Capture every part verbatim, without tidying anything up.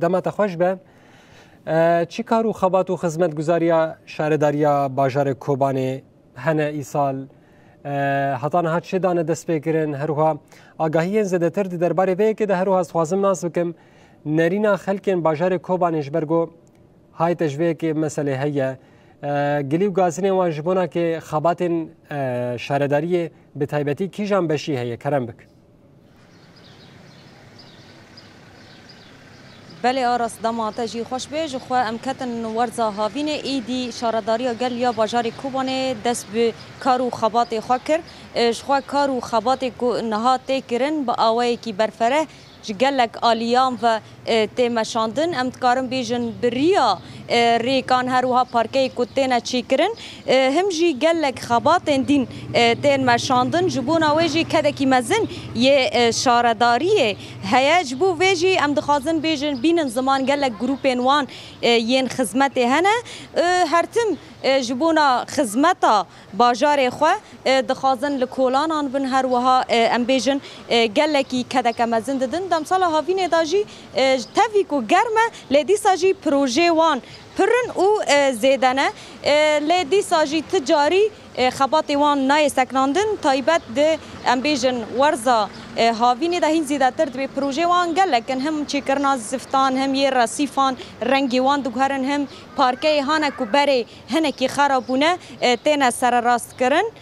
Dema te xweş be. E, çi kar û xebat û xizmetguzariya şaredariya bajarê Kobanê hene îsal? E, heta niha çi dane destpêkirin? Her wiha agahiyên zêdetir di derbarê vê yekê de her wiha ez dixwazim nas bikim. Nerîna xelkên bajarê Kobanê ji ber ku hay te ji vê yekê meselê heye. E, gilî û gazinên wan ji bona kê xebatên, e, şaredariyê bi taybetî kîjan beşî heye? Kerem bik. Belê Aras, dema te jî xweş bê. Ji xwe em ketin werza havînê, îdî şaredariya gel ya bajarê Kobanê dest bi kar û xebatê xwe kir. E, ji xwe kar û xebatê ku niha tê kirin bi awayekî berfereh ji gelek aliyan ve, e, tê meşandin. Em dikarin bêjin bi riya, e, rêkan her wiha parkeyê ku têne çêkirin. E, him jî gelek xebatên dîn, e, tên meşandin. Ji bona wê jî kedekî mezin yê, e, şaredariyê heye. Ji bo vê jî em dixwazin bêjin, bînin ziman gelek grûpên wan, e, yên xizmetê hene. E, her tim, e, ji bona xizmeta bajarê xwe, e, dixwazin li kolanan bin, her wiha, e, em bêjin, e, gelekî kedeke mezin didin. Demsala havînê de jî, e, tevî ku germ e, lê dîsa jî projeyê wan pir in û, e, zêde ne. E, lê dîsa jî ti carî, e, xebatê wan nayê sekinandin. Taybet di, em bêjin, werza, e, havînê de hîn zêdetir dibê. Projeyê wan gelek in, him çêkirina ziftan, him yê resîfan, rengê wan diguherin, him parkeyê hane ku berê hinekî xera bûne, e, têne sererastkirin.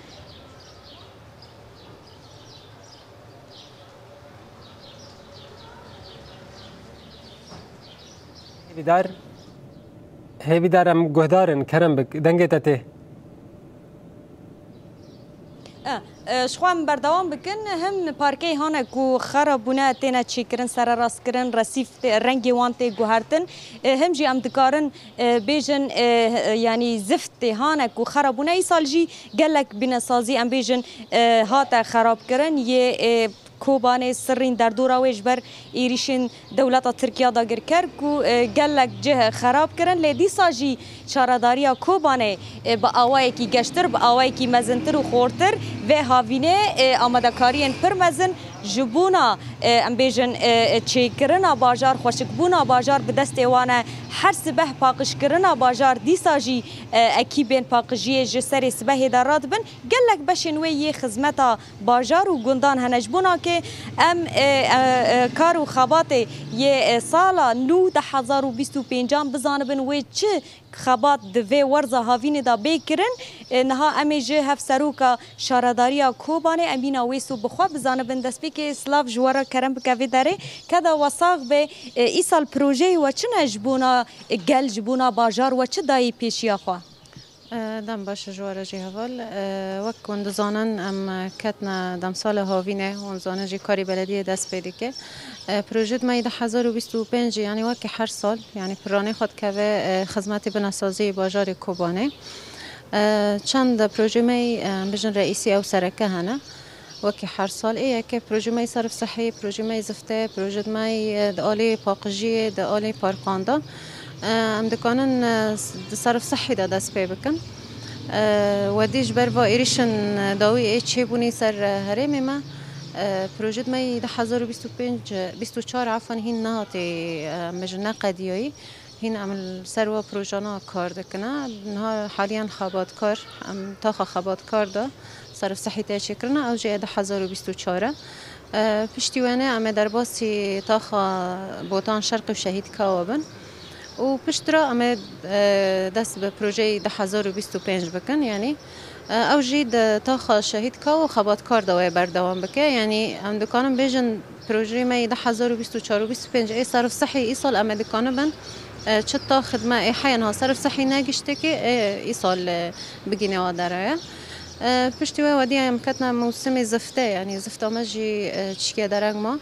Hêvîdar, hêvîdar em guhdar in, kerem bik, dengê te tê. E, e, ji xwe em berdewam bikin, him parkeyê hane ku xera bûne têne çêkirin, sererastkirin, resîf tê, rengê wan tê guhertin. E, him jî em dikarin, e, bêjin, e, yanî zift tê hane ku xera bûne. Îsal jî gelek binesazî, em bêjin, e, hate xerabkirin. Yê, e, Kobanê sirrîn derdora wê ji ber êrîşên dewleta Tirkiya dagirker ku, e, gelek cih xerab kirin, lê dîsa jî şaredariya Kobanê, e, bi awayekî geştir, bi awayekî mezintir û xortir vê havînê, e, amadekariyên pir mezin ji bona, e, em bêjin, e, çêkirina bajar, xweşikbûna bajar bi destê wan e. Her sibeh paqijkirina bajar, dîsa jî, e, ekîbên paqijiyê ji serê sibehê de radibin. Gelek beşên wê yê xizmeta bajar û gundan hene. Ji bo nakê em, e, e, e, kar û xebatê yê, e, sala nû du hezar û bîst û pêncan bizanibin wê çi xebat di vê werza havînê de bê kirin. E, niha em ê ji hevseroka şaredariya Kobanê Emîna Wêso bi xwe bizanibin. Destpêkê silav ji we re, kerem bike vê derê. Keda we sax be, e, îsal projeyê we çi ne ji bona gel, ji bona bajar we çi dayî pêşiya xwe? E, dem baş ji we re jî heval. E, wek hûn dizanin, em ketine demsala havînê, hûn zanin jî karê belediyê dest pê dike. E, proje di Meyê du hezar û bîst û pênc, yanî wekî her sal, yanî piranê xwe dikeve, e, xizmetê binesaziyê bajarê Kobanê. E, çend projê me, e, em bijin reîsî ew sereke hene. Wekî her sal ê yekê projê me yê serf sehî, projê me yê ziftê, projê me yê, e, di alê paqijiyê, di alê parkan de. E, em dikanin, e, s-, di serf sehî de dest pê bikin. E, wedî ji ber va êrîşin, e, dawî ê çêbûnî ser, e, herêmê me, e, projê me yê du hezar û bîst û pênc, bîst û çar efan hîn nehatê, e, em bijin neqediyayî. Hîn em li ser wa projana kar dikine. Niha haliyan xebatkar, em taxa xebatkar de serf sehî tê çêkirine, ew jî ê du hezar û bîst û çar e. E, piştî wêne em ê derbasî taxa Botan Şerqî û Şehîd Kawa bin. Û piştre em ê, e, dest bi projeyê du hezar û bîst û pênc bikin, yanî, e, ew jî di taxa Şehîd Kawa xebatkar de wê berdewam bike. Yanî em dikarin bêjin, projeyê me yê du hezar û bîst û çar û bîst û pênc ê serf sehî îsal em ê dikanibin, e, çi taxê me ê heya niha serf sehî negiştê kê ê îsal, e, bigîne wa dereye. E, piştî wê wedî em ketine mewsimê ziftê, yanî zifta me jî, e, çikê dereng ma.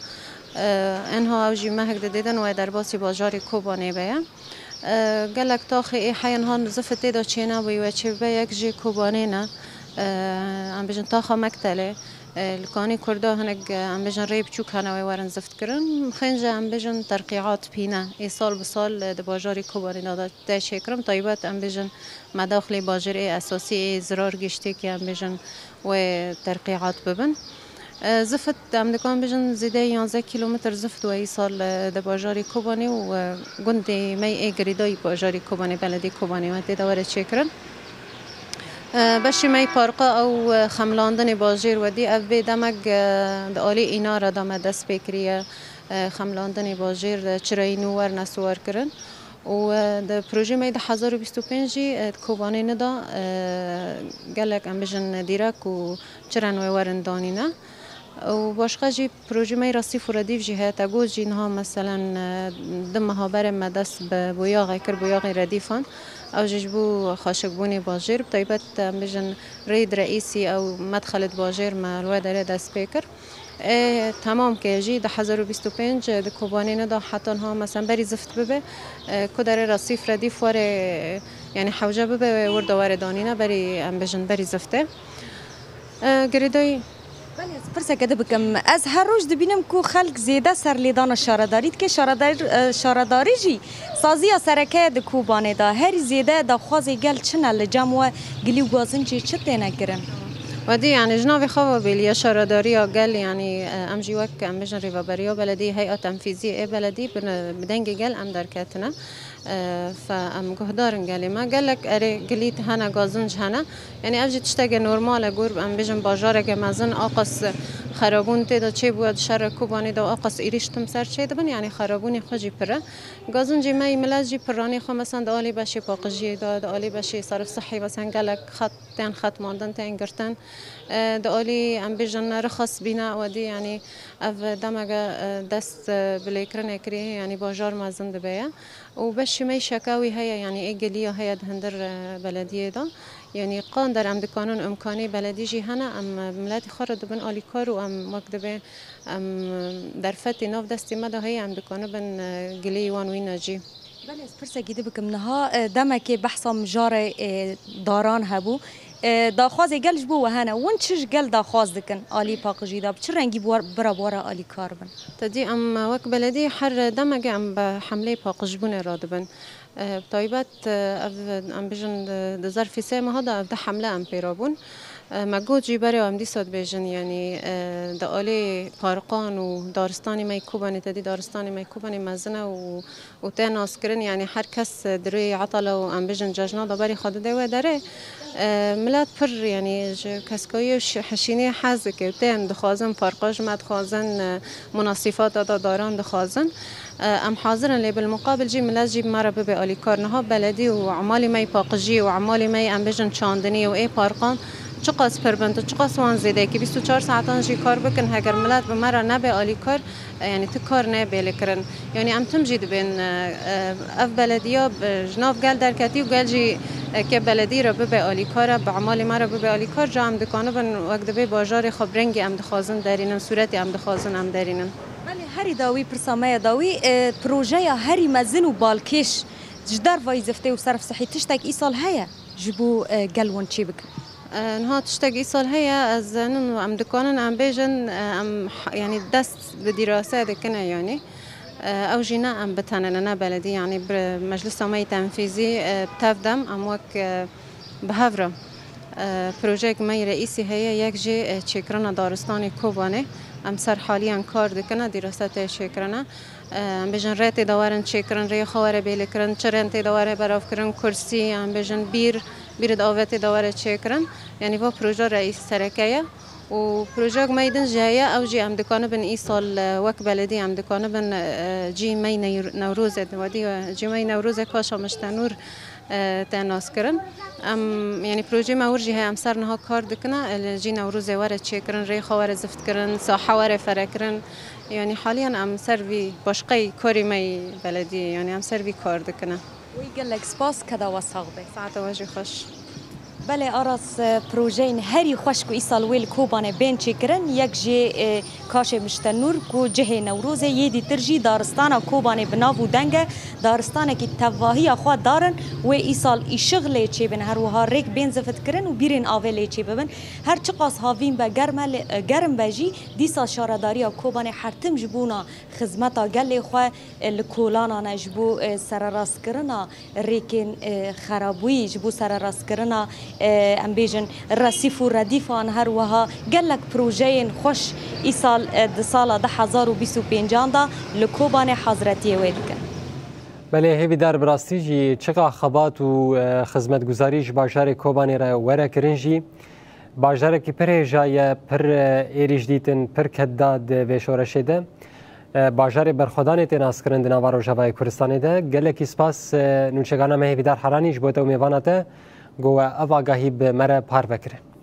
E, enha ew jî mehek didêdin wê derbasî bajarê Kobanê be ye. E, gelek taxê ê heya niha zifê tê de çênebûyî wê çêbibe, yek jê Kobanê ne. E, em bêjin taxa Mektelê. E, li Kanî Kurda hinek, e, em bêjin rê biçûk hene wê werin zift kirin. Xênce em bêjin terqîat pîne. Ê sal bi sal, e, di bajarê Kobanê de tê çêkirin. Taybet em bêjin medaxlê bajêr ê esasî ê zirar giştê kê em bêjin wê terqîat bibin. E, zift, em dikan bijin zêdeyê yanzdeh kîlometr zift we îsal, e, di bajarê Kobanê û, e, gundê me yê Girêdayî bajarê Kobanê, beledê Kobanê me tê de were çêkirin. E, beşê me yê parka ew, e, xemlandinê bajêr wedî, ev bê demek, e, di alî Înara de me dest pê kiriye, e, xemlandinê bajêr de çirayî nû werne siwar kirin. Û, e, di projê me yê du hezar û bîst û pênc jî, e, di Kobanê nida, e, gelek em bijin dîrek û çiren wê werin danîne. Û başqa jî projê me yê Resîf û Redîf jî heye. Te got jî niha meselen, e, du meha berê me dest bi boyaxê kir, boyaxê Redîfan. Ew jî ji bo xweşikbûnê bajêr, bi taybet em bijin rêd reîsî ew medxelê di bajêr me li wê derê dest pê kir. Ê, temam ke jî du hezar û bîst û pênc di Kobanê neda heta niha, meselen, berî zift bibe, e, ku derê Resîf Redîf were, yani hewce bibe, wê wir de were danîne, berî, em bijin, berî ziftê. E, girêdayî. Belê, ez pirseke din bikim. Ez her roj dibînim ku xelk zêde serlêdana şaredarî dike. Şaredar-, e, şaredarî jî saziya sereke ye di Kobanê de. Herî zêde daxwazê gel çi ne li cem we? Gilî û gazincê çi têne kirin? Wedî, yani, ji navê xwe ve bêliye şaredariya gel, yani, e, em jî wek, em bijin, rêveberiya beledî, hey'a tenfîzî ê beledî bi, bi dengê gel em derketine. E, fe em guhdar in gelê me. Gelek erê gilî hene, gazinc hene. Yani, ev jî tişteke normal e, gor, em bijin, bajareke mezin, aqas xerabûn tê de çêbûye, di şerê Kobanê de aqas êrîş tim ser çêdibin, yani, xerabûnê xwe jî pir e. Gazincê me yê milet jî piranê xwe, meselen, di alî beşê paqijiyê de, di alî beşê serf sihî, meselen, gelek xet tên xetmandin, tên girtin. E, di alî, em bêjin, rixis bîne, wedî, yanî ev demeke, e, dest, e, bi lêkirinê kiriye, yanî bajar mezin dibe ye. Û beşî me yê şekawî heye, yanî ê giliya heye di hundir, e, belediyê de. Yanî qander em dikanin, imkanê beledî jî hene, em, e, miletê xwe re dibin alîkar û em wek dibê em, e, derfetê nav destê me de heye, em dikanibin, e, gileyê wan wî necî. Belê, ez pirsekî din bikim. Niha, e, demekê behsa mijarê, e, daran hebû. E, daxwazê gel ji bo we hene. Win çi ji gel daxwaz dikin alî paqijî de? Bi çi rengî bi war-, bira bi we re alîkar bin? Te dî em, e, wek beledî her demekê em bi hemleyê paqijbûnê radibin. E, bi taybet, e, ev, em bijin di, di zerfê sê meha de ev du hemle em pê re bûn. E, me got jî berê em dîsa dibêjin, yanî, e, di alê parkan û daristanê me yê Kobanê, te dî daristanê me yê Kobanê mezin e û û tê naskirin, yanî her kes di rê etela û em bijin cejna de berê xwe dide wê derê. E, milet pir, yanî ji keskayî û şi-, hişînê hez dike û tên dixwazin, parka ji me dixwazin, e, munasîfata de daran dixwazin. E, em hazir in, lê bilmuqabil jî milet jî bi me re bibe alîkar. Niha beledî û emalê me yê paqijî û emalê me yê, em bijin, çandinî û ê parkan çiqas pir bin, tu çiqas wan zêde kî, bîst û çar saetan jî kar bikin, heger milet bi me re nebe alîkar, e, yanî ti kar nebe lêkirin. Yanî em tim jî dibên, e, e, ev belediya bi, ji nav gel derketî û gel jî, e, ke beledî re bibe alîkar e, bi emalê me re bibe alîkar, ca em dikanibin wek dibê bajarê xwe bi rengê em dixwazin derînin, sûretê em dixwazin em derînin. Belê, herî dawî, pirsa me ya dawî, e, projeya herî mezin û balkêş ji dervayî ziftê û serf sihî tiştek îsal heye ji bo, e, gel wan çê bikin? E, niha tiştek îsal heye, ez zenim, em dikanin em bêjin, e, em h-, yanî dest bi dîrase dikine, yanî, e, ew jî ne em bi tenê ne, ne beledî, yanî bi meclisa me yê tenfîzî, e, bi tev dem em wek, e, bi hev re, e, projeyek me yê reîsî heye, yek jî, e, çêkirina daristanê Kobanê. Em ser haliyan kar dikine, dîrase tê çêkirine. Em bêjin rê tê de werin çêkirin, rêyê xwe were bêlêkirin, çirên tê de were beravkirin, kursî, em bêjin bîr, bîrê di avê tê de were çêkirin. Yanî va proje reîs sereke ye. Û projeyek me yê din jî heye, ew jî em dikanibin îsal, e, wek beledî em dikanibin, e, cî me yê Neyr-, Newrozê, di wedî, e, cî me yê Newrozê Kaşa Miştenûr, e, tê naskirin. Em, yanî projeyê me wir jî heye, em ser niha kar dikine, e, li cî Newrozê were çêkirin, rê xwe were ziftkirin, sahe were ferekirin. Yanî haliyan em ser vî başqey karê me yê belediyê, yanî em ser vî kar dikine. Wî gelek spas, keda we sax be. Saeta we jî xweş. Belê Aras, e, projeyên herî xweş ku îsal wê li Kobanê bên çêkirin, yek jê, e, Kaşê Miştenûr ku cihê Newrozê, yê dîtir jî daristana Kobanê bi nav û deng e, daristanekî tevahiya xwe dar in, wê îsal îşiq lê çêbin, her wiha rêk bên zifitkirin û bîrên avê lê çêbibin. Her çiqas havîn be germ e, lê, e, germ be jî, dîsa şaredariya Kobanê her tim ji bona xizmeta gelê xwe, e, li kolanan e, ji bo, e, sererastkirina rêkên, e, xerabûyî, ji bo sererastkirina Em bêjin resîf û redîfan, her wiha gelek projeyên xweş îsal di sala du hezar û bîst û pêncan de li Kobanê hazretiyê wê dikin. Belê, Hêvîdar, bi rastî jî çiqa xebat û xizmetguzarî ji bajarê Kobanê re were kirin jî, bajarekî pir hêja ye, pir êrîş dîtin, pir ked da di vê şoreşê de. Bajarê berxwedanê tê naskirin di nava Rojavayê Kurdistanê de. Gelekî spas nûçegana me Hêvîdar Heranî ji bo te û mêvana te, ku we ev agahî bi me re parve kirin.